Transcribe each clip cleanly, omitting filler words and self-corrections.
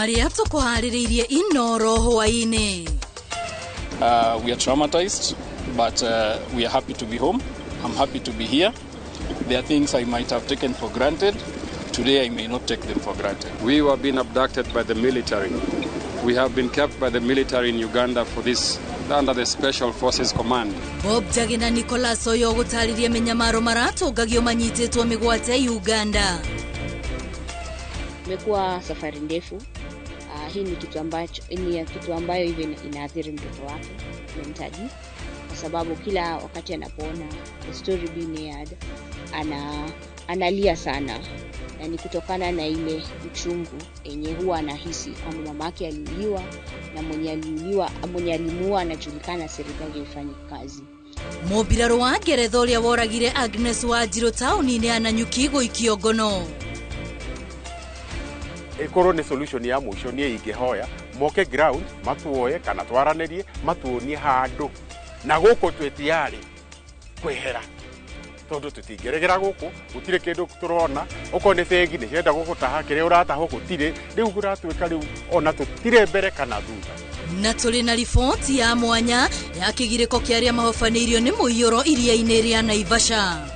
Marĩa tũkũharĩrĩirie Inoro hwaĩ-inĩ. We are traumatized, but we are happy to be home. I'm happy to be here. There are things I might have taken for granted. Today I may not take them for granted. We were being abducted by the military. We have been kept by the military in Uganda for this under the Special Forces Command. Bob Njagi na Nicholas Oyo gũtarĩria mĩnyamaro maratũngagio manyitĩtwo mĩgwate Uganda. Imekuwa safari ndefu. Hii ni kitu ambacho ni kitu ambayo even inaathiri mtoto wake mentally, kwa sababu kila wakati anapoona the story being aired analia sana, na ni kutokana na ile uchungu yenye huwa anahisi kwamba mamake aliuliwa na mwenye aliuliwa, mwenye alimuua anajulikana, serikali ifanye kazi. Mũmbirarũ wa Ngeretha ũrĩa woragire Agnes Wanjiru taũni-inĩ ya Nanyuki gũikio ngono. Ikorwo nĩ solution ya mũico niĩ ingĩhoya moke ground matuoye kana twaranĩrie matuonie handũ na gũkũ twĩ tayari kwehera tondũ tũtingĩregera gũkũ gũtirĩ kĩndũ tũrona okorwo nĩ bengi nĩ cienda gũgũtaha kĩrĩa ũratahwo gũtirĩ rĩu kũratuĩka rĩu ona tũtirĩ mbere kana thutha. Na tũrĩ na riboti ya mwanya ya kĩgirĩko kĩa arĩa mahobanĩirio nĩ mũiyũro iria-inĩ rĩa Naivasha.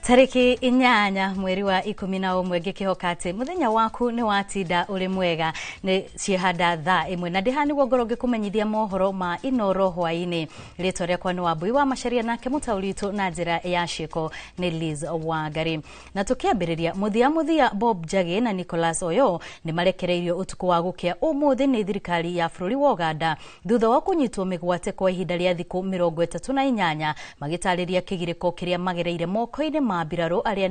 Tariki 8 mweri wa 11 ngĩkĩhoka atĩ mũthenya waku nĩ watinda ũrĩ mwega nĩ ciehanda thaa 1 na ndĩha nĩguo ngorwo ngĩkũmenyithia mohoro ma Inoro hwaĩ-inĩ. Rĩtwa rĩakwa nĩ Wambui wa Macharia nake mũtaũri witũ na njĩra ya ciĩko nĩ Liz Wangari. Na tũkĩambĩrĩria mũthia Bob Njagi na Nicholas Oyo nĩ marekereirio ũtukũ wa gũkĩa ũmũthĩ nĩ thirikari ya bũrũri wa Uganda thutha wa kũnyitwo mĩgwate kwa ihinda rĩa thikũ 38 magĩtarĩria kĩgirĩko kĩrĩa magereire moko-inĩ ma mbirarũ arĩa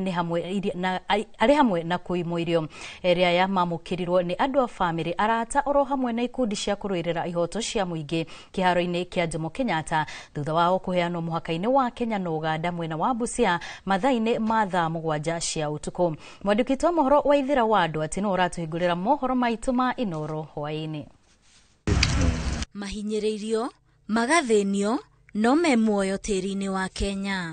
nĩ hamwe na kũimwo irio. Erĩ aya mamũkĩrirwo nĩ andũ a bamĩrĩ, arata oro hamwe na ikundi cia kũrũĩrĩra ihoto cia mũingĩ kĩharo-inĩ kĩa Jomo Kenyatta thutha wao kũheanwo mũhaka-inĩ wa Kenya na Uganda mwena wa Busia mathaa-inĩ ma thaa 7 cia ũtukũ. Mwandĩki witũ wa mohoro Waithĩra wa andũ atĩ nĩwe ũratũhingũrĩra mohoro maitũ ma Inoro hwaĩ-inĩ. Mahinyĩrĩirio, magathĩnio, no me muoyo tĩri-inĩ wa Kenya.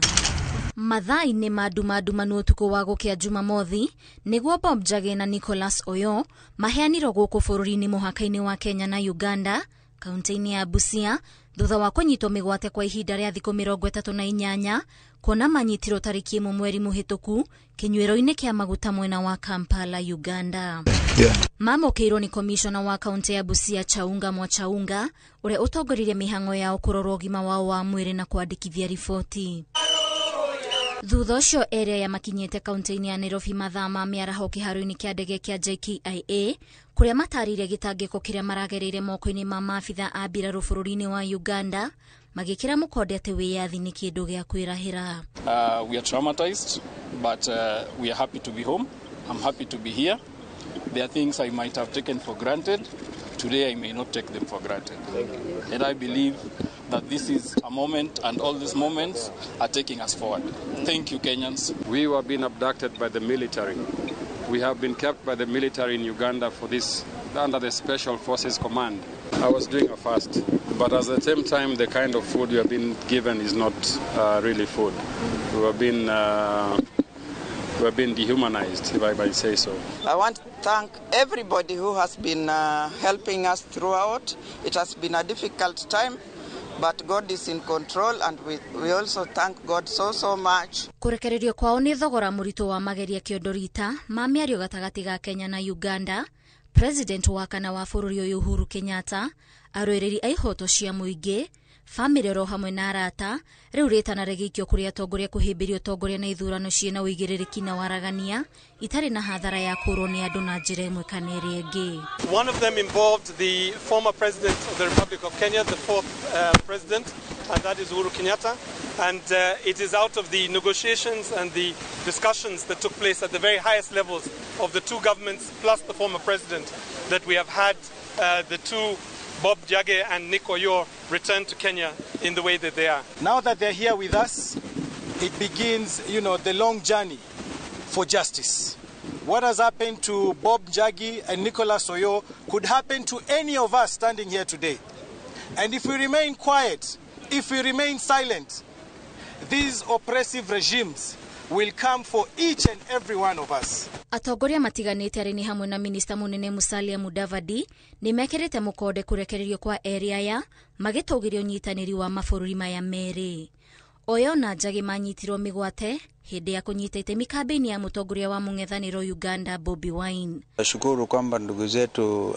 Mathaa-inĩ ma ndumandumanu ũtukũ wa gũkĩa Jumamothi nĩguo Bob Njagi na Nicholas Oyo maheanirwo gũkũ bũrũri-inĩ mũhaka-inĩ wa Kenya na Uganda kaunti-inĩ ya Busia thutha wa kũnyitwo mĩgwate kwa ihinda rĩa thikũ 38 kuona manyitirwo tariki 1 mweri mũhĩtũku kĩnyuĩro-inĩ kĩa maguta mwena wa Kampala, Uganda. Mamũkĩirwo nĩ komishona wa kaunti ya Busia Chaunga Mwachaunga ũrĩa ũtongoririe mĩhang'o yao kũrorwo ũgima wao wa mwĩrĩ na kwandĩkithia riboti. Thutha ũcio erĩ aya makinyĩte kaunti-inĩ ya Nairobi mathaa ma mĩaraho kĩharo-inĩ kĩa ndege kĩa JKIA kũrĩa matarĩirie gĩtangĩko kĩrĩa maragereire moko-inĩ ma maabitha a mbirarũ bũrũri-inĩ wa Uganda magĩkĩra mũkonde atĩ wĩyathi nĩ kĩndũ gĩa kwĩrahĩra. We are traumatized, but we are happy to be home. I'm happy to be here. There are things I might have taken for granted. Today I may not take them for granted. And I believe that this is a moment, and all these moments are taking us forward. Thank you, Kenyans. We were being abducted by the military. We have been kept by the military in Uganda for this under the Special Forces Command. I was doing a fast, but at the same time, the kind of food we have been given is not really food. We have been dehumanized, if I might say so. I want to thank everybody who has been helping us throughout. It has been a difficult time, but God is in control, and we also thank God so much. Kũrekererio kwao nĩ thogora mũritũ wa mageria kĩondorita ma mĩario gatagatĩ ga Kenya na Uganda. President wa kana wa bũrũri ũyũ Uhuru Kenyatta, arũĩrĩri a ihoto cia mũingĩ, bamĩrĩ oro hamwe na arata, rĩu rĩtana rĩgĩikio kũrĩ atongoria kũhĩmbĩria ũtongoria na ithurano ciĩna ũigĩrĩrĩki na waragania itarĩ na hathara ya kũũrwo nĩ andũ na njĩra ĩmwe kana ĩrĩa ĩngĩ. One of them involved the former president of the Republic of Kenya, the fourth president, and that is Uhuru Kenyatta. And it is out of the negotiations and the discussions that took place at the very highest levels of the two governments plus the former president that we have had the two, Bob Njagi and Nick Oyo, return to Kenya in the way that they are. Now that they're here with us, It begins, the long journey for justice. What has happened to Bob Njagi and Nicholas Oyoo could happen to any of us standing here today. And if we remain quiet, if we remain silent, these oppressive regimes will come for each and every one of us. Atongoria matiganĩte arĩ nĩ hamwe na minista mũnene Musalia Mudavadi nĩ mekĩrĩte mũkonde kũrekererio kwa erĩ aya magĩtũgĩria ũnyitanĩri wa mabũrũri maya merĩ. Oyo na Njagi manyitirwo mĩgwate hĩndĩ ya kũnyita itemi kambĩini ya mũtongoria wa mũng'ethanĩro Uganda Bobi Wine. Nashukuru kwamba ndugu zetu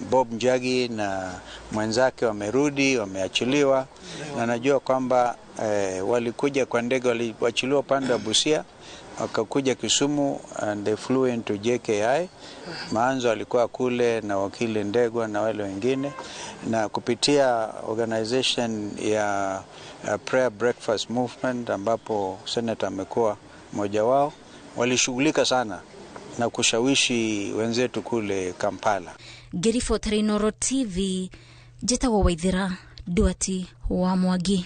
Bob Njagi na mwenzake wamerudi, wameachiliwa, na najua kwamba walikuja kwa ndege, waliachiliwa upande wa Busia wakakuja Kisumu and they flew into JKI. Maanzo alikuwa kule na wakili Ndegwa na wale wengine, na kupitia organization ya Prayer Breakfast Movement ambapo senator amekuwa mmoja wao, walishughulika sana na kushawishi wenzetu kule Kampala. Ngĩribotera Inooro TV, njĩtagwo Waithera Duati wa Mwangi.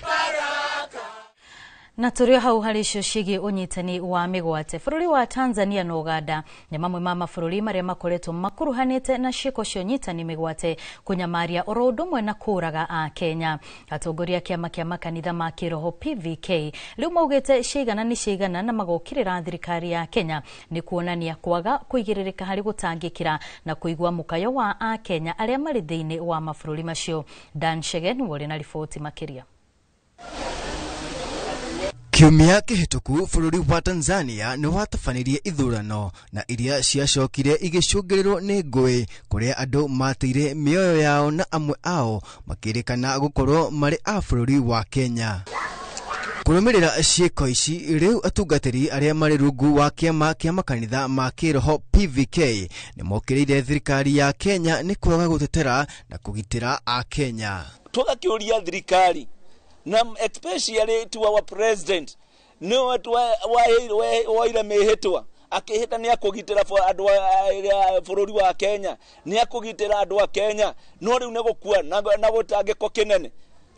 Na tũrĩ o hau harĩ icio ciĩgiĩ ũnyitani wa mĩgwate, bũrũri wa Tanzania na Uganda nĩ mamwe ma mabũrũri marĩa makoretwo makuruhanĩte na ciĩko cia ũnyitani mĩgwate, kũnyamaria oro ũndũ ũmwe na kũũraga a Kenya. Atongoria a kĩama kĩa makanitha ma kĩroho PVK rĩu maugĩte ciigana nĩ ciigana na magokĩrĩra thirikari ya Kenya nĩ kuonania kwaga kũigĩrĩrĩka harĩ gũtangĩkĩra na kũigua mũkayo wa a Kenya arĩa marĩ thĩinĩ wa mabũrũri macio. Dan Chege nĩwe ũrĩ na riboti makĩria. Kiumia kĩhĩtũku bũrũri wa Tanzania nĩ watabanirie ithurano na iria ciacokire igĩcũngĩrĩrwo nĩ ngũĩ kũrĩa andũ mateire mĩoyo yao na amwe ao makĩrĩkana gũkorwo marĩ a bũrũri wa Kenya. Kũrũmĩrĩra ciĩko ici rĩu atungatĩri arĩa marĩ rungu wa kĩama kĩa makanitha ma kĩroho PVK nĩ mokĩrĩire thirikari ya Kenya nĩ kwaga gũtetera na kũgitĩra a Kenya. Tũgakĩũria thirikari na especially to our president no waire mĩhĩtwa akĩhĩta nĩ akũgitĩra andũ a bũrũri wa Kenya, nĩ akũgitĩra andũ a Kenya, no rĩu nĩ gũkua na gũtangĩko kĩnene.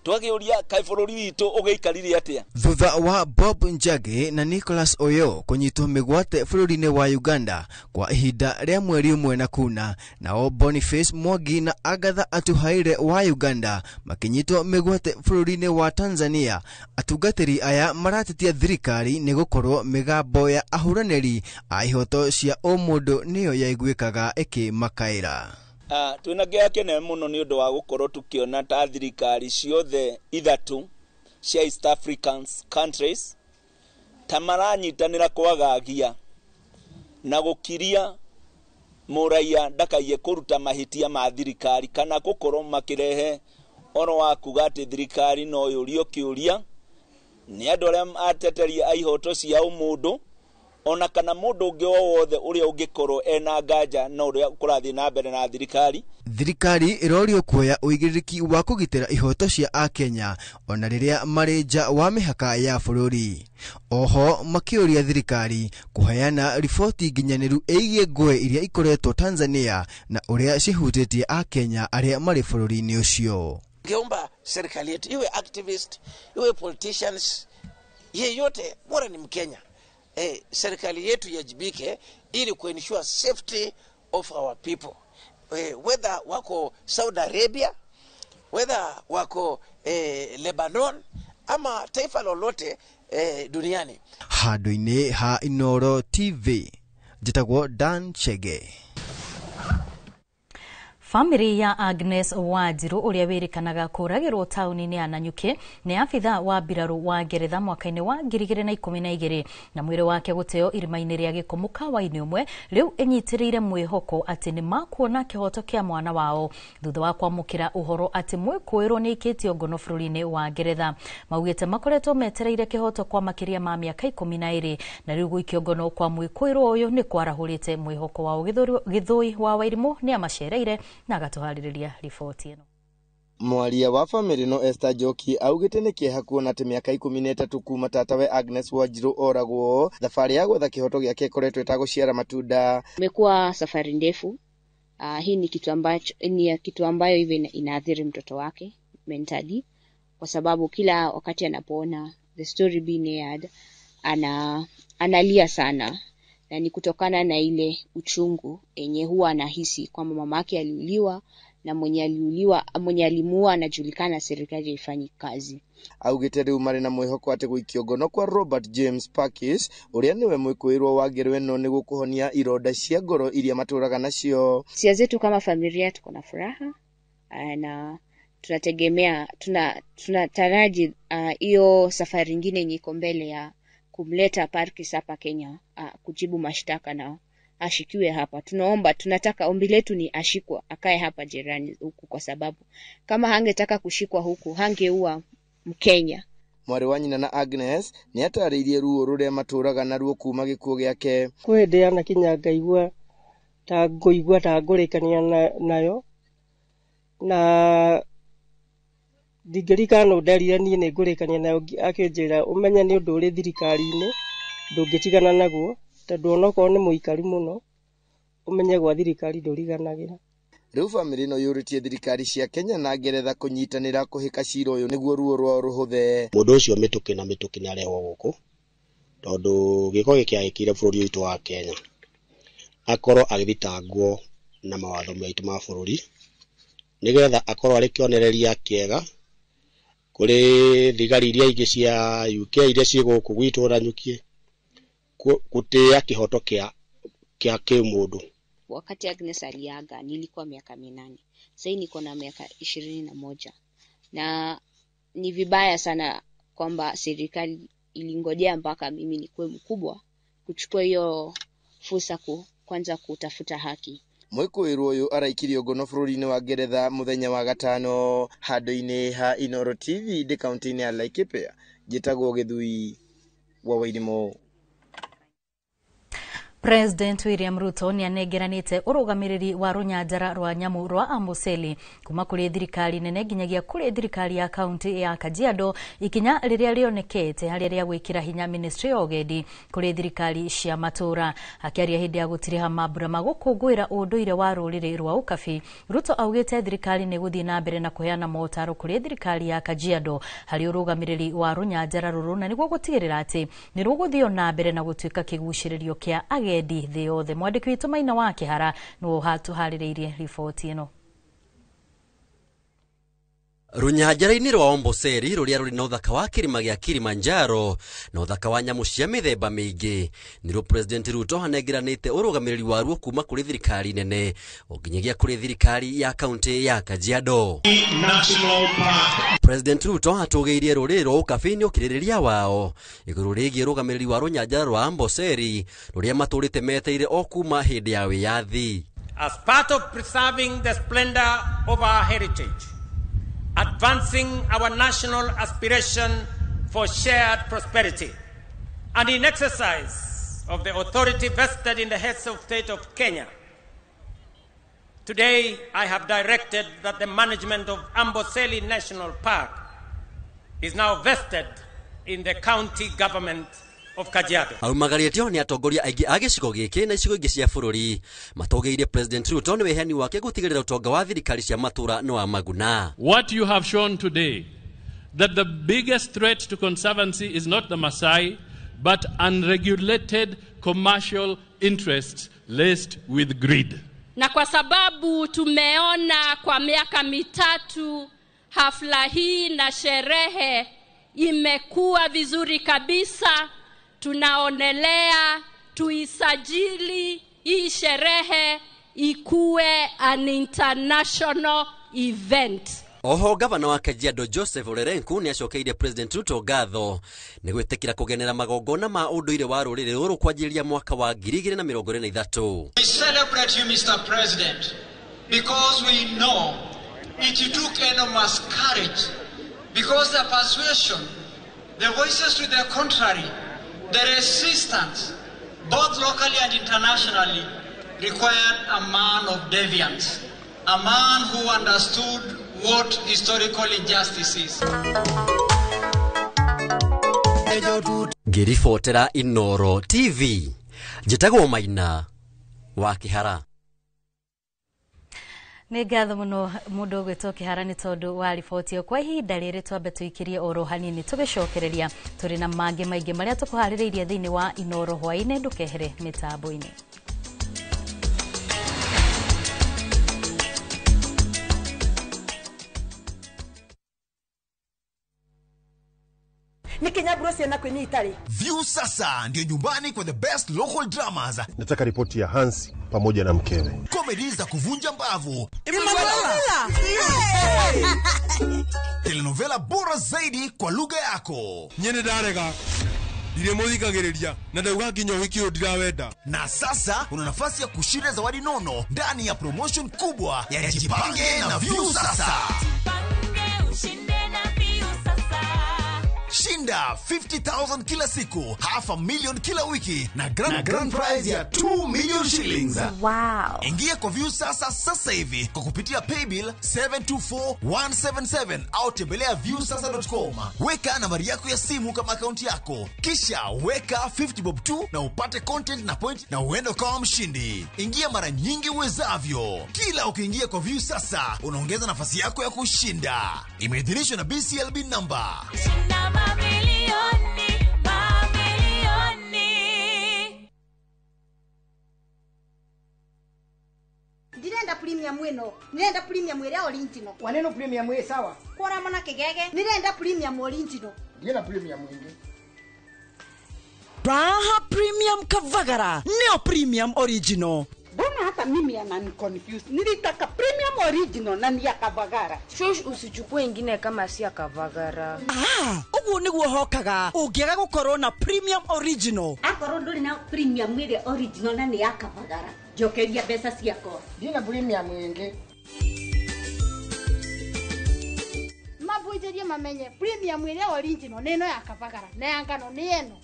Twagĩũria kaĩ bũrũri witũ ũgĩikarire atĩa. Thutha wa Bob Njagi na Nicholas Oyoo kũnyitwo mĩgwate bũrũri-inĩ wa Uganda kwa ihinda rĩa mweri ũmwe na kuna, nao Boniface Mwangi na Agatha Atuhaire wa Uganda makĩnyitwo mĩgwate bũrũri-inĩ wa Tanzania, atungatĩri aya maratetia thirikari nĩ gũkorwo mĩgambo ya ahũranĩri a ihoto cia ũmũndũ nĩyo yaiguĩkaga ĩkĩmakaĩra. Twĩna kĩeha kĩnene mũno nĩ ũndũ wa gũkorwo tũkĩona ta thirikari ciothe ithatũ cia East African countries ta maranyitanĩra kwagagia na gũkiria mũraiya ndakaiye kũruta mahĩtia ma thirikari kana gũkorwo makĩrehe oro wa kuga atĩ thirikari no yũrio kĩũria nĩ andũ arĩa ateteri a ihoto cia ũmũndũ ona kana mũndũ ũngĩ o wothe ũrĩa ũngĩkorwo ena nganja na ũrĩa kũrathiĩ na mbere na thirikari. Thirikari ĩrorio kuoya ũigĩrĩrĩki wa kũgitĩra ihoto cia akenya ona rĩrĩa marĩ nja wa mĩhaka ya bũrũri. Oho makĩũria thirikari kũheana riboti nginyanĩru ĩgiĩ ngũĩ iria ikoretwo Tanzania na ũrĩa cihutĩtie akenya arĩa marĩ bũrũri-inĩ ũcio. Ngeomba serikali yetu iwe activist, iwe politicians, yeyote bora ni Mkenya. Serikali yetu iwajibike ili kuensure safety of our people. Whether wako Saudi Arabia, whether wako Lebanon ama taifa lolote duniani. Handũ-inĩ ha Inooro TV, njĩtagwo Dan Chege. Famĩlĩ ya Agnes Wanjiru ũrĩa wĩrĩkanaga kũragĩrwo taũni-inĩ ya Nanyuki nĩ abitha wa mbirarũ wa Ngeretha mwaka-inĩ wa 2012 na mwĩrĩ wake gũteo irima-inĩ rĩa gĩko mũkawa-inĩ ũmwe rĩu ĩnyitĩrĩire mwĩhoko atĩ nĩ makuona kĩhoto kĩa mwana wao thutha wa kwamũkĩra ũhoro atĩ mwĩkũĩrwo nĩ aikĩtio ngono bũrũri-inĩ wa Ngeretha. Maugĩte makoretwo metereire kĩhoto kwa makĩria ma mĩaka 12 na rĩu gũikio ngono kwa mwĩkũĩrwo ũyũ nĩ kwarahũrĩte mwĩhoko wao. Gĩthũi wa Wairimũ nĩ amacereire na agatuharĩrĩria riboti ĩno. Mwaria wa famĩlĩ no Esther Njoki augĩte nĩ kĩeha kuona atĩ mĩaka 13 kuma tatawe Agnes Wanjiru oragwo, thabarĩ ya gwetha kĩhoto gĩake ĩkoretwo ĩtagũciara matunda. Imekuwa safari ndefu. Hii ni kitu ambacho ni kitu ambayo hivi inaathiri mtoto wake mentally, kwa sababu kila wakati anapoona the story being aired, analia sana, na ni kutokana na ile uchungu enye huwa anahisi kwamba mamake aliuliwa na mwenye alimuua anajulikana, serikali haifanyi kazi. Augite riu mari na mwihoko ati guikio ngono kwa Robert James Parkes uria niwe mwikuirwo wa ngero ino ni gukuhonia ironda cia ngoro iria maturaga nacio. Hisia zetu kama familia tuko na furaha na tunategemea, tunataraji hiyo safari nyingine yenye iko mbele ya kumleta Parkes hapa Kenya, kujibu mashtaka na ashikiwe hapa. Tunaomba, tunataka, ombi letu ni ashikwe, akae hapa jirani huku, kwa sababu kama hangetaka kushikwa huku hangeua Mkenya. Mwari wa nyina na Agnes ni atarĩirie ruo rũrĩa matũraga naruo kuma gĩkuũ gĩake. Kwĩ hĩndĩ yanakinya ngaigua ta ngũigua ta ngũrĩkania nayo, na ndingĩririkana nũ nderire niĩ nĩ ngũrĩkania nayo, akĩnjĩra ũmenye nĩ ũndũ ũrĩ thirikari-inĩ ndũngĩtigana naguo, tondũ onokorwo nĩ mũikaru mũno ũmenye gwa thirikari ndũriganagĩra. Rĩu bamĩrĩ ĩno yũrĩtie thirikari cia Kenya na Ngeretha kũnyitanĩra kũhĩka cira ũyũ nĩguo ruo rwao rũhũthe. Mũndũ ũcio mĩtũkĩ na mĩtũkĩ nĩ arehwo gũkũ, tondũ gĩko gĩkĩ agĩkĩire bũrũri witũ wa Kenya, akorwo agĩthitangwo na mawatho maitũ ma bũrũri, nĩgetha akorwo arĩ kĩonereria kĩega kũrĩ thigari iria ingĩ cia UK iria ciĩ gũkũ gwitũ Nanyuki, gũtĩĩa kĩhoto kĩa kĩmũndũ. Wakati Agnes aliaga nilikuwa miaka 8. Sasa niko na miaka 21. Na ni vibaya sana kwamba serikali ilingojea mpaka mimi nikuwe mkubwa kuchukua hiyo fursa kwanza kutafuta haki. Mwikuirwo uyu araikirio ngono bũrũri-inĩ wa Ngeretha mũthenya wa gatano handũ-inĩ ha Inooro TV ndĩ kaunti-inĩ ya Laikipia. Njĩtagwo Gĩthui wa Wairimu. President William Ruto ni anengeranite urugamiriri wa runyanjara rwa nyamu rwa Amboseli kuma kuri thirikari nene nginyagia kuri thirikari ya kaunti ya Kajiado, ikinya riria rionekete hari ria gwikira hinya ministry ya ugendi kuri thirikari cia matura. Akiaria hindi ya gutiriha mambura ma gukungwira unduire wa ruriri rwa Ukabi, Ruto augite thirikari ni guthii na mbere na kuheana motaro kuri thirikari ya Kajiado hari urugamiriri wa runyanjara ruru, na niguo gutigirira ati ni ruguthio na mbere na gutuika kiguciririo kia agendi thĩ yothe. Mwandĩki witũ Maina wa Kĩhara nĩwe ũhatũharĩrĩirie riboti ĩno. Runyanjara-inĩ rwa Amboseli rũrĩa rũrĩ na ũthaka wa kĩrĩma gĩa Kilimanjaro na ũthaka wa nyamũ cia mĩthemba mĩingĩ, nĩruo President Ruto anengeranĩte ũrũgamĩrĩri waruo kuma kũrĩ thirikari nene nginyagia kũrĩ thirikari ya kaunti ya Kajiado. President Ruto atũgĩirie rũrĩrĩ rwa Ukabi nĩ ũkirĩrĩria wao igũrũ rĩgiĩ ũrũgamĩrĩri wa rũnyanjara rwa Amboseli rũrĩa matũrĩte meteire o kuma hĩndĩ ya wĩyathi. As part of preserving the splendor of our heritage, advancing our national aspiration for shared prosperity, and in exercise of the authority vested in the heads of state of Kenya, today I have directed that the management of Amboseli National Park is now vested in the county government of Kajiado. Aumagarĩtio nĩ atongoria aingĩ a gĩcigo gĩkĩ na icigo ingĩ cia bũrũri matũgĩirie President Ruto nĩ wĩheani wake gũtigĩrĩra ũtonga wa thirikari cia matũra nĩ wa maguna. What you have shown today, that the biggest threat to conservancy is not the Maasai, but unregulated commercial interests laced with greed. Na kwa sababu tumeona kwa miaka 3 hafla hii na sherehe imekuwa vizuri kabisa, tunaonelea tuisajili hii sherehe ikuwe an international event. Oho gavana wa Kajiado Joseph Olerenku ni acokeire President Ruto ngatho ni gwitikira kugenera magongona ma unduire wa ruriri ruru kwanjiriria mwaka wa 2023. We celebrate you, Mr. President, because we know it took enormous courage, because the persuasion, the voices to the contrary, the resistance, both locally and internationally, required a man of deviance, a man who understood what historical injustice is. Ngĩribotera Inooro TV, njĩtagwo Maina wa Kĩhara. Nĩ ngatho mũno mũndũ ũgwĩtwo Kĩhara nĩ tondũ wa riboti ĩyo. Kwa ihinda rĩrĩ twambe tũikĩrie oro hanini, tũgĩcokereria tũrĩ na mangĩ maingĩ marĩa tũkũharĩrĩirie thĩinĩ wa Inoro hwaĩ-inĩ. Ndũkehere mĩtambo-inĩ. Nä ciana kwä nä itarä. View sasa ndio nyumbani kwa the best local dramas. Nataka ripoti ya Hansi pamoja na mkewe. Comedy za kuvunja mbavu, telenovela bora zaidi kwa lugha yako. Nyene ndarega ndirĩ mũthikagĩrĩria na ndauga nginya ũhiki ũyũ ndirawenda. Na sasa una nafasi ya kushinda zawadi nono ndani ya promotion kubwa ya Jipange na View Sasa. Shinda 50,000 kila siku, 500,000 kila wiki na grand prize ya 2 million shillings. Wow. Ingia kwa View Sasa sasa hivi kwa kupitia paybill 724177 au tembelea viewsasa.com. Weka nambari yako ya simu kama akaunti yako, kisha weka 50 bob tu na upate content na point na uende ukawa mshindi. Ingia mara nyingi uwezavyo. Kila ukiingia kwa View Sasa unaongeza nafasi yako ya kushinda. Imeidhinishwa na BCLB number. Mamilioni, mamilioni. Ndirenda premium ino, ndirenda premium ĩrĩa original. Waneno premium ĩ sawa. Kora mona kigege, ndirenda premium original. Ndienda premium ĩngĩ. Raha Premium Kavagara, neo premium original. Mbona hata mimi anani confuse. Nilitaka premium original na ni ya Kavagara. Shush, usichukue ingine kama si ya Kavagara. Ah, uguo niguo hokaga ungiaga gukorwo na premium original. Akorwo nduri na premium ĩrĩa original na ni ya Kavagara, njokeria mbeca ciakwa. Ndina premium ĩngĩ. Mabunjĩrie mamenye premium ĩrĩa original nĩ ĩno ya Kavagara na ya ngano nĩ ĩno.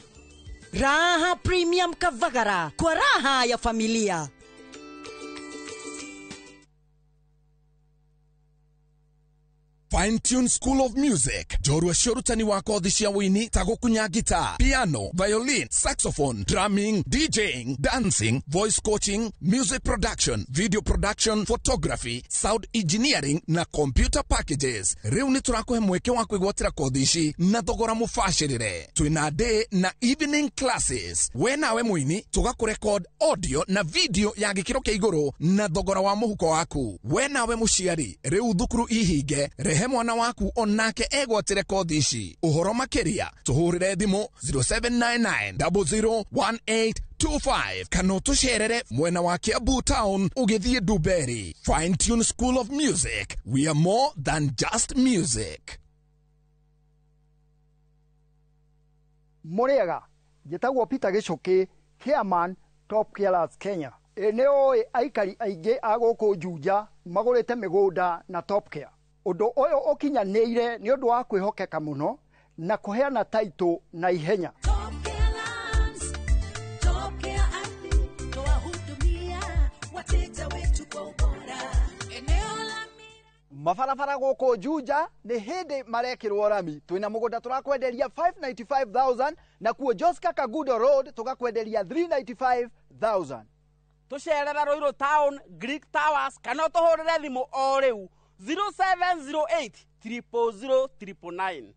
Raha Premium Kavagara, kwa raha ya familia. Fine Tune School of Music, njorua cia ũrutani wa kothi cia wũini ta gũkunya guitar, piano, violin, saxophone, drumming, DJing, dancing, voice coaching, music production, video production, photography, sound engineering na computer packages. Rĩu nĩ tũrakũhe mweke wa kwĩgwatĩra kothi ici na thogora mũbacĩrĩre. Twĩna day na evening classes. We nawe mũini tũgakũrecord audio na video ya gĩkĩro kĩa igũrũ na thogora wa mũhuko waku. We nawe mũciari, rĩu thukuru ihinge, rehe mwana waku onake egwatĩre kothi ici. Ũhoro makĩria tũhũrĩre thimũ 0799001825 kana ũtũcerere mwena wa Kiambu Town ũgĩthiĩ Ndumberi. Fine Tune School of Music, we are more than just music. Mũrĩega, njĩtagwo Peter Gĩcũkĩ, chairman Top Carers Kenya. Ĩ nĩ ũĩ aikari aingĩ a gũkũ Juja magũrĩte mĩgũnda na Top Care. Ũndũ ũyũ ũkinyanĩire nĩ ũndũ wa kwĩhokeka mũno na kũheana taitũ na ihenya. Mabarabara gũkũ Juja nĩ hĩndĩ marekĩrwo rami. Twĩna mũgũnda tũrakwenderia 595,000 na kuo Joska Kagudo Road tũgakwenderia 395,000. Tũcerere Ruiru Town, Greek Towers kana ũtũhũrĩre thimũ o rĩu 0708 000 999.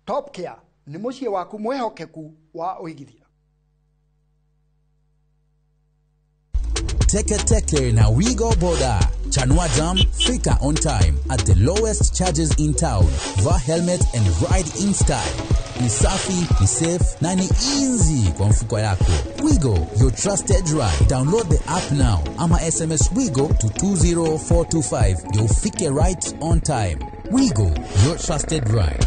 Top Care nĩ mũciĩ waku mwĩhokeku wa ũigithia. Teke Teke na Wigo Boda. Chanua Jam, fika on time at the lowest charges in town. Vaa helmet and ride in style. Ni safi, ni safe na ni easy kwa mfuko yako. Wigo, your trusted ride. Download the app now ama SMS Wigo to 20425. Ndio ufike right on time. Wigo, your trusted ride.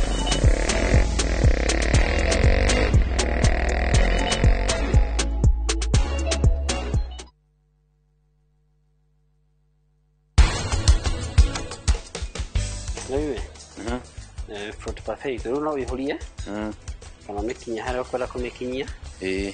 Fruit parfait rĩu no wĩihũrie kana ũmĩkinyie harĩa ũkwenda kũmĩkinyia. Ĩĩ.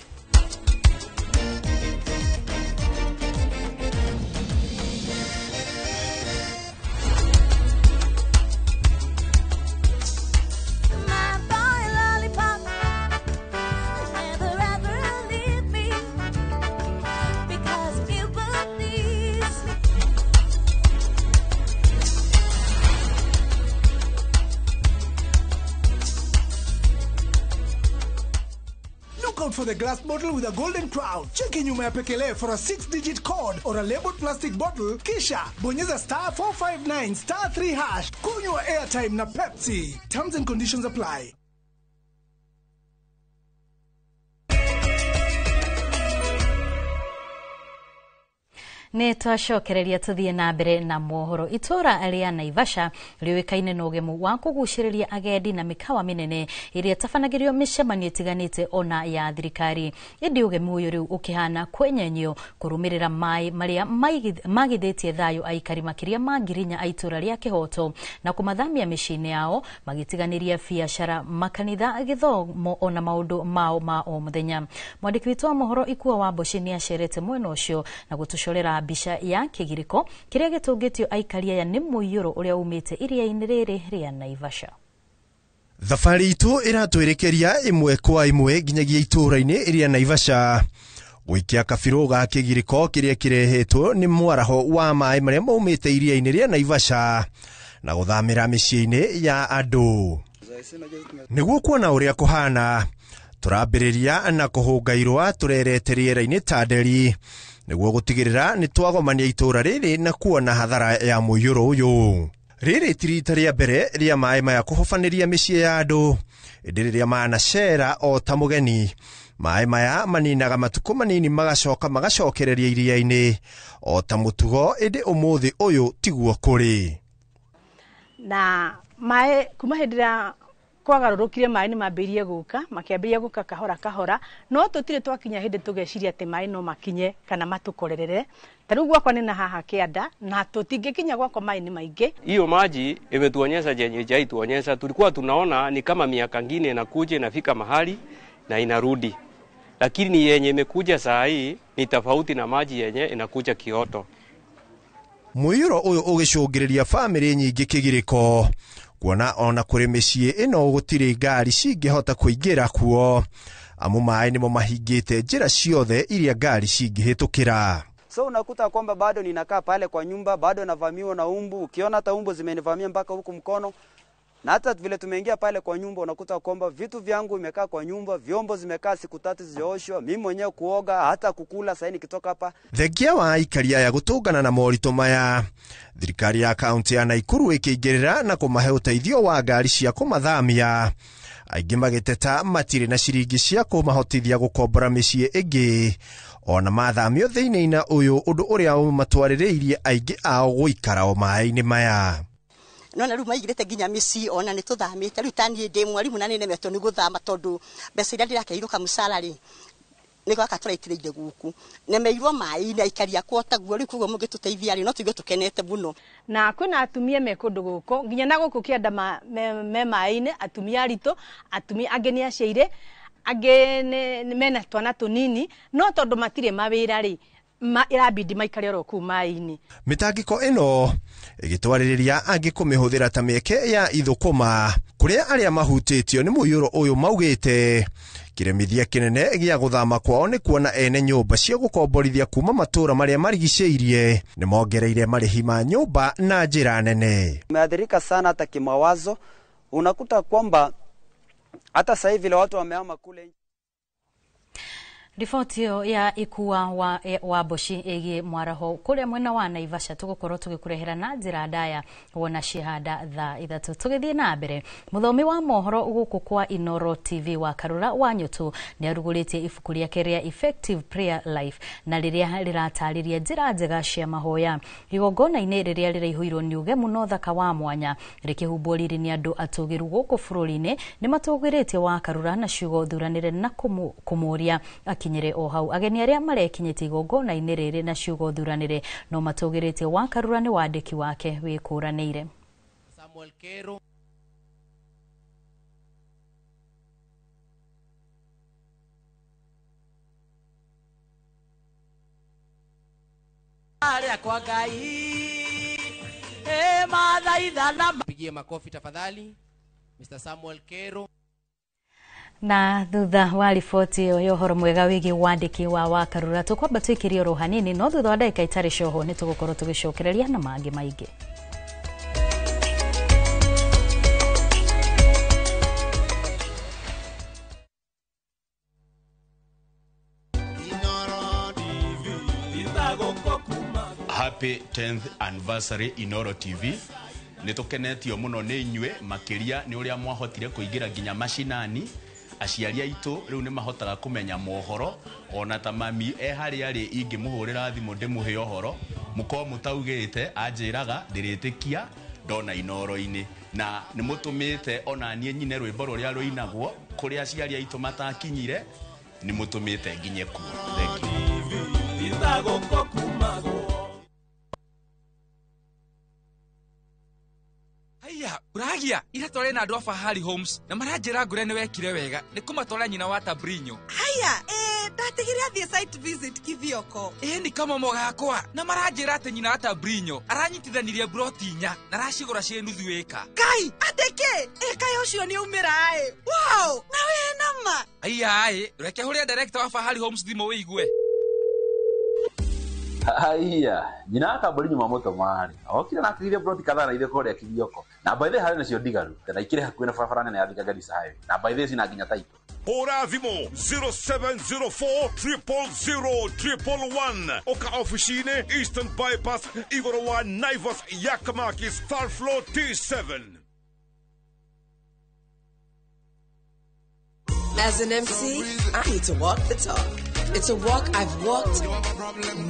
for the glass bottle with a golden crown. Cheki nyuma ya pekele for a 6-digit code or a labeled plastic bottle, kisha bonyeza star 459 star 3 hash. Kunywa airtime na Pepsi. Terms and conditions apply. Nĩ twacokereria tũthiĩ na mbere na mohoro. Itũra rĩa Naivasha rĩũĩkaine na ũgemu wa kũgucĩrĩria agendi na mĩkawa mĩnene ĩrĩa ĩtabanagĩrio mĩcemanio ĩtiganĩte ona ya thirikari. Ĩndĩ ũgemu ũyũ rĩu ũkĩhana kwenyenyio kũrũmĩrĩra maĩ marĩa magithĩtie thayũ aikari makĩria ma 4,000 a itũra rĩa Kĩhoto na kũmathamia mĩciĩ-inĩ yao magĩtiganĩria biacara, makanitha, gĩthomo ona maũndũ mao ma o mũthenya. Mwandĩki witũ wa mohoro Ikua wa Mboci nĩ acerete mwena ũcio na gũtũcorera mbica ya kĩgirĩko kĩrĩa gĩtũngĩtio aikari aya nĩ mũiyũro ũrĩa umĩte iria-inĩ rĩrĩ rĩa Naivasha. Thabarĩ itũ ĩratwĩrĩkeria ĩmwe kwa ĩmwe nginyagia itũũra-inĩ rĩa Naivasha gũikia kabirũ ga kĩgirĩko kĩrĩa kĩrehetwo nĩ mwaraho wa maĩ marĩa maumĩte iria-inĩ rĩa Naivasha na gũthamĩra mĩciĩ-inĩ ya andũ. Nĩguo kuona ũrĩa kũhana, tũrambĩrĩria na kũhũnga irũa tũrerete rĩera-inĩ ta nderi nĩguo gũtigĩrĩra nĩ twagomania itũũra rĩrĩ na kuona hathara ya mũiyũro ũyũ. Rĩrĩ ti rita rĩa mbere rĩa maĩ maya kũhobanĩria mĩciĩ ya andũ, ĩndĩ rĩrĩa manacera o ta mũgeni, maĩ maya maninaga matukũ manini magacoka magacokereria iria-inĩ o ta mũtugo, ĩndĩ ũmũthĩ ũyũ tiguo kũrĩ. Na maĩ kuma hĩndĩ ĩrĩa kwagarũrũkire maĩ nĩ mambĩrĩirie gũka, makĩambĩrĩria gũka kahora kahora, no tũtirĩ twakinya hĩndĩ tũgeciria atĩ maĩ no makinye kana matũkorerere. Ta rĩu gwakwa nĩ na haha kĩanda na tũtingĩkinya gwakwa maĩ nĩ maingĩ. Hiyo maji imetuonyesha chenye haituonyesha. Tulikuwa tunaona ni kama miaka ngine inakuja inafika mahali na inarudi, lakini yenye imekuja saa hii ni tofauti na maji yenye inakuja Kioto. Mũiyũro ũyũ ũgĩcũngĩrĩria bamĩrĩ nyingĩ kĩgirĩko kuona ona kũrĩ mĩciĩ ĩno gũtirĩ ngari cingĩhota kũingĩra kuo, amu maĩ nĩmo mahingĩte njĩra ciothe iria ngari cingĩhĩtũkĩra. So unakuta kwamba bado ninakaa pale kwa nyumba, bado navamiwa na umbu. Ukiona hata umbu zimenivamia mpaka huku mkono. Na hata vile tumeingia pale kwa nyumba unakuta kwamba vitu vyangu imekaa kwa nyumba, vyombo zimekaa siku tatu zijaoshwa, mimi mwenyewe kuoga, hata kukula sasa nikitoka hapa. Thengia wa aikari aya gũtũngana na moritũ maya, thirikari ya kaunti ya Naikuru ĩkĩingĩrĩra na kũmahe ũteithio wa ngari cia kũmathamia. Aingĩ magĩteta matirĩ na ciringi cia kũmahotithia gũkombora mĩciĩ ĩngĩ ona mathamio thĩinĩ-inĩ ũyũ, ũndũ ũrĩa ũmatwarĩrĩirie aingĩ ao gũikara o maĩ-inĩ maya. Nona rĩu maigĩrĩte nginya mĩciĩ ona nĩ tũthamĩte. Rĩu ta niĩ ndĩ mwarimũ na nĩ nemetwo nĩ gũthama tondũ mbeca iria ndĩrakeirwo kamũcara rĩ nĩ gwaka tũraitĩrĩire gũkũ, nemeirwo maĩ-inĩ aikari akwa taguo. Rĩu koguo mũngĩtũteithia rĩ no tũigue tũkenete mũno. Na kwĩna atumia me kũndũ gũkũ nginya na gũkũ kĩanda me maĩ-inĩ, atumia aritũ, atumia angĩ nĩ aciaire, angĩ mena twana tũnini, no tondũ matirĩ mawĩra rĩ ĩrabidi maikare oro kũu maĩ-inĩ. Mĩtangĩko ĩno ĩgĩtwarĩrĩria angĩ kũmĩhũthĩra ta mĩeke ya ithũkũma kũrĩa arĩa mahutĩtio nĩ mũiyũro ũyũ maugĩte kĩremithia kĩnene gĩa gũthama kwao nĩ kuona ene nyũmba cia gũkomborithia kuma matũũra marĩa marigicĩirie nĩ mongereire marĩhi ma nyũmba na njĩra nene. Umeathirika sana hata kimawazo, unakuta kwamba hata sasa hivi watu wamehama kule. Riboti ĩyo ya Ikua wa Mboci ĩgiĩ mwaraho kũrĩa mwena wa Naivasha tũgũkorwo tũgĩkũrehera na njĩra ndaya wona cihanda thaa 3. Tũgĩthiĩ na mbere, mũthomi wa mohoro gũkũ kwa Inoro TV wa Karura wa Nyũtũ nĩ arugũrĩtie ibuku rĩake rĩa Effective Prayer Life na rĩrĩa rĩratarĩria njĩra njega cia mahoya. Igongona-inĩ rĩrĩa rĩraihũirwo nĩ ũgemu na ũthaka wa mwanya rĩkĩhumbwo riri nĩ andũ atũgĩru gũkũ bũrũri-inĩ nĩ matũgĩrĩtie wa Karura na ciugo thuranĩre na kũmũria akinyire o hau. Ageni arĩa marekinyĩtie igongona-inĩ rĩrĩ na ciugo thuranĩre no matũgĩrĩtie wa Karura nĩ wandĩki wake wĩkũranĩire. Samuel Kero. Kwa Ngai Pigie makofi tafadhali Mr. Samuel Kero. Na thutha wa riboti ĩyo ya ũhoro mwega wĩgiĩ wandĩki wa Wakarura tũkwamba tũikĩrie oro hanini, no thutha wa ndagĩka itarĩ coho nĩ tũgũkorwo tũgĩcokereria na mangĩ maingĩ. Happy 10th anniversary Inoro TV. Nĩ tũkenetio mũno nĩ inyuĩ, makĩria nĩ ũrĩa mwahotire kũingĩra nginya macinani. Aciari aitũ rĩu nĩ mahotaga kũmenya mohoro, ona ta mami e harĩa arĩ ingĩmũhũrĩra thimũ ndĩmũhe ũhoro mũkorwo mũtaugĩte, anjĩraga ndĩrĩtĩkia ndona Inoro-inĩ. Na nĩ mũtũmĩte ona niĩ nyine rwĩmbo rũrĩa rũinagwo kũrĩa aciari aitũ matakinyire, nĩ mũtũmĩte nginye kuo. Thank you. Haiya, uragia ira tware na andu a Fahari Homes na maranjira ngure ni wekire wega ni kumatwara nyina wa Tabrinyo. Haya, ndatigire athie site visit Kithioko. Ni kamomo gakwa na maranjira ati nyina wa Tabrinyo aranyitithanirie broti inya na aracigura cie nuthu ĩka. Kai, ateke, kai ucio ni umira ĩ. Wow, na we nama. Haiya ĩ, reke huria director wa Fahari Homes thimu wĩigue. Haiya, nyina wa Tabrinyo mamũtũma rĩ, okire na atigire broti kadhaa na ithe kũrĩa Kithioko. Na by the way harĩ nacio ndigaru, na ikĩrĩ hakuhĩ na barabara nene ya Thika Garissa Highway. Na by the way cina nginya title. Hũra thimũ 0704 000 111. Oka ofici-inĩ Eastern Bypass igũrũ wa Naivas Yakamakis third floor T7. As an MC, I need to walk the talk. It's a walk I've walked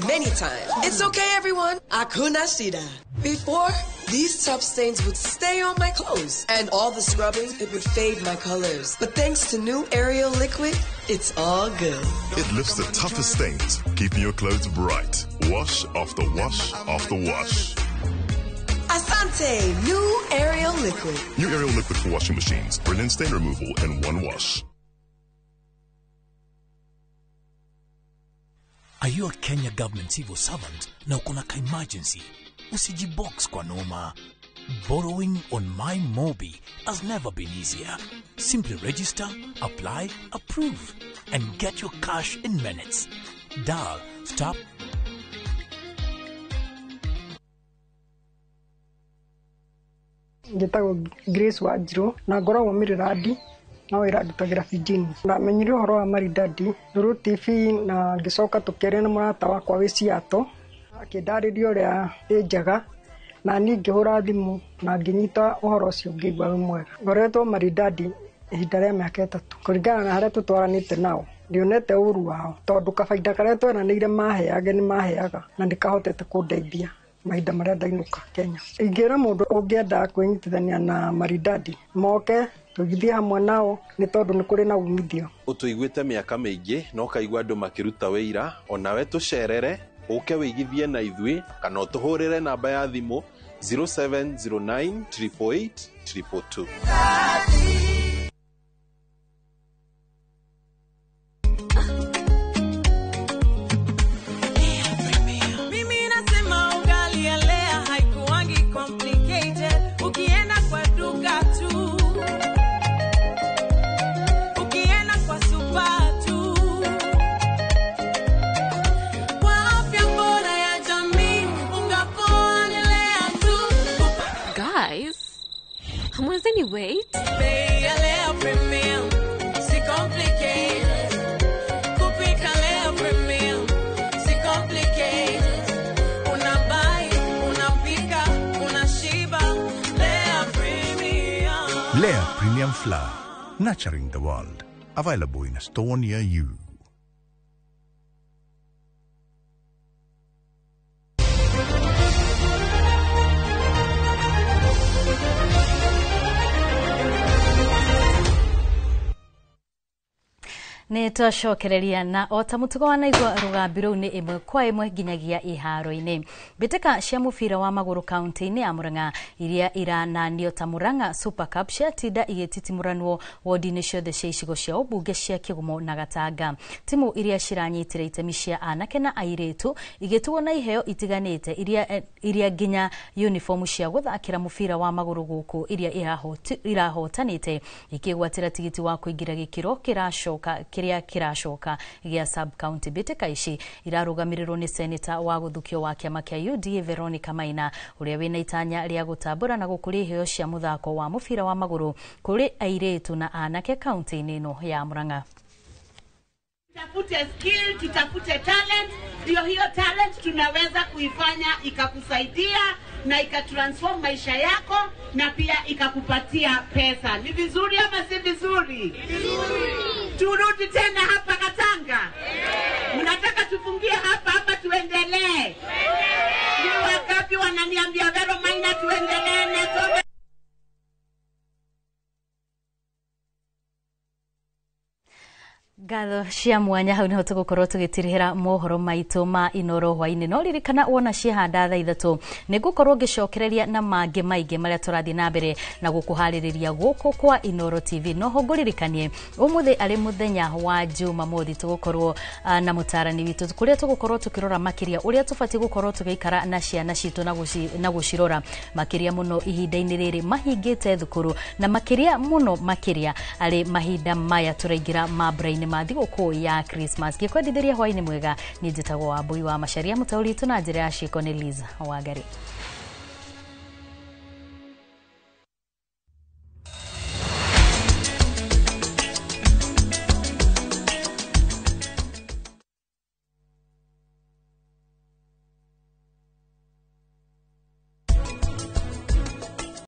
many times. It's okay, everyone. Akuna shida. Before, these tough stains would stay on my clothes, and all the scrubbing, it would fade my colors. But thanks to new Ariel liquid, it's all good. It lifts the toughest stains, keeping your clothes bright. Wash after wash after wash. Asante, new Ariel liquid. New Ariel liquid for washing machines. Brilliant stain removal in one wash. Are you a Kenya government civil servant na uko na ka emergency? Usijibox kwa noma. Borrowing on My Mobi has never been easier. Simply register, apply, approve, and get your cash in minutes. Dial star Njĩtagwo Grace Wanjirũ na ngoragwo Mĩrĩrandi no wĩra ndutagĩra Fijini. Ndamenyire ũhoro wa Maridadi through TV na ngĩcoka tũkĩaria na mũrata wakwa wĩ Seattle, akĩndarĩria ũrĩa ĩ njega na niĩ ngĩhũra thimũ na ngĩnyita ũhoro ũcio ngĩigua wĩ mwega. Ngoretwo Maridadi ihinda rĩa mĩaka 3 kũringana na harĩa tũtwaranĩte nao. Ndionete ũru wao tondũ kabaida karĩa tweranĩire maheage nĩ maheaga na nĩkahotete kũndeithia mahinda marĩa ndainũka Kenya. Ingĩra mũndũ ũngĩenda kwĩnyitithania na Maridadi moke tũgithie hamwe nao nĩ tondũ nĩ kũrĩ na umithio. Ũtũiguĩte mĩaka mĩingĩ na ũkaigua andũ makĩruta wĩira, onawe tũcerere ũke wĩigithie na ithuĩ kana ũtũhũrĩre namba ya thimũ 0709 888 222. Mimi nasema ugali ya Lea haikuangi complicated. Ukienda kwa duka tu, ukienda kwa super tu. Kwa afya bora ya jamii, unga poa ni Lea tu. Guys, hamwezeni wait? Bei ya Lea Premium, si complicated. Kupika Lea Premium, si complicated. Unabuy, unapika, unashiba. Lea Premium. Lea Premium Flour, nurturing the world. Available in a store near you. Nĩ twacokereria na o ta mũtugo wa naigua rũgambi rũu nĩ ĩmwe kwa ĩmwe nginyagia iharo-inĩ. Mbĩtĩka cia mũbira wa magũrũ kaunti-inĩ ya Murang'a iria irananio ta Murang'a Super Cup ciatinda igĩtitimuranwo wodi-inĩ ciothe cia icigo cia ũmbunge cia Kĩgumo na Gatanga. Timu iria ciranyitire itemi cia anake na airĩtu igĩtuo na iheo itiganĩte iria nginya uniform cia gũthakĩra mũbira wa magũrũ gũkũ iria irahotanĩte ikĩgwatĩra tigiti wa kũingĩra gĩkĩro kĩracoka kĩrĩa kĩracoka gĩa sub county. Mbĩtĩka ici irarũgamĩrĩrwo nĩ seneta wa gũthukio wa kĩama kĩa UDA Veronica Maina ũrĩa wĩna itanya rĩa gũtambũra na gũkũria iheo cia mũthako wa mũbira wa magũrũ kũrĩ airĩtu na anake kaunti-inĩ ĩno ya Murang'a. Tutafute skill, tutafute talent, ndio hiyo talent tunaweza kuifanya ikakusaidia na ikatransform maisha yako na pia ikakupatia pesa. Ni vizuri ama si vizuri? Turudi tena hapa Katanga? Mnataka tufungie hapa hapa tuendelee? Ni wangapi wananiambia Vero Maina tuendelee na tuombe? Ngatho cia mwanya hau niho tugukorwo tugitirihira mohoro maitu ma Inoro hwaini. No ririkana wona ciehanda thaa 3 nigukorwo ngicokereria na mangi maingi maria turathie na mbere na gukuhaririria guku kwa Inoro TV. Noho nguririkanie umuthi ari muthenya wa Jumamothi tugukorwo na mutarani witu kuria tugukorwo tukirora makiria uria tubati gukorwo tugiikara na ciana citu na gucirora makiria muno ihinda-ini riri mahingite thukuru na makiria muno makiria ari mahinda maya turaingira mambura-ini ma thigũkũ ya Christmas. Ngĩkwendithĩria hwainĩ mwega, niĩ njĩtagwo Wambui wa Macharia, mũtaũri witũ na njĩra ya ciĩko nĩ Liz Wangari.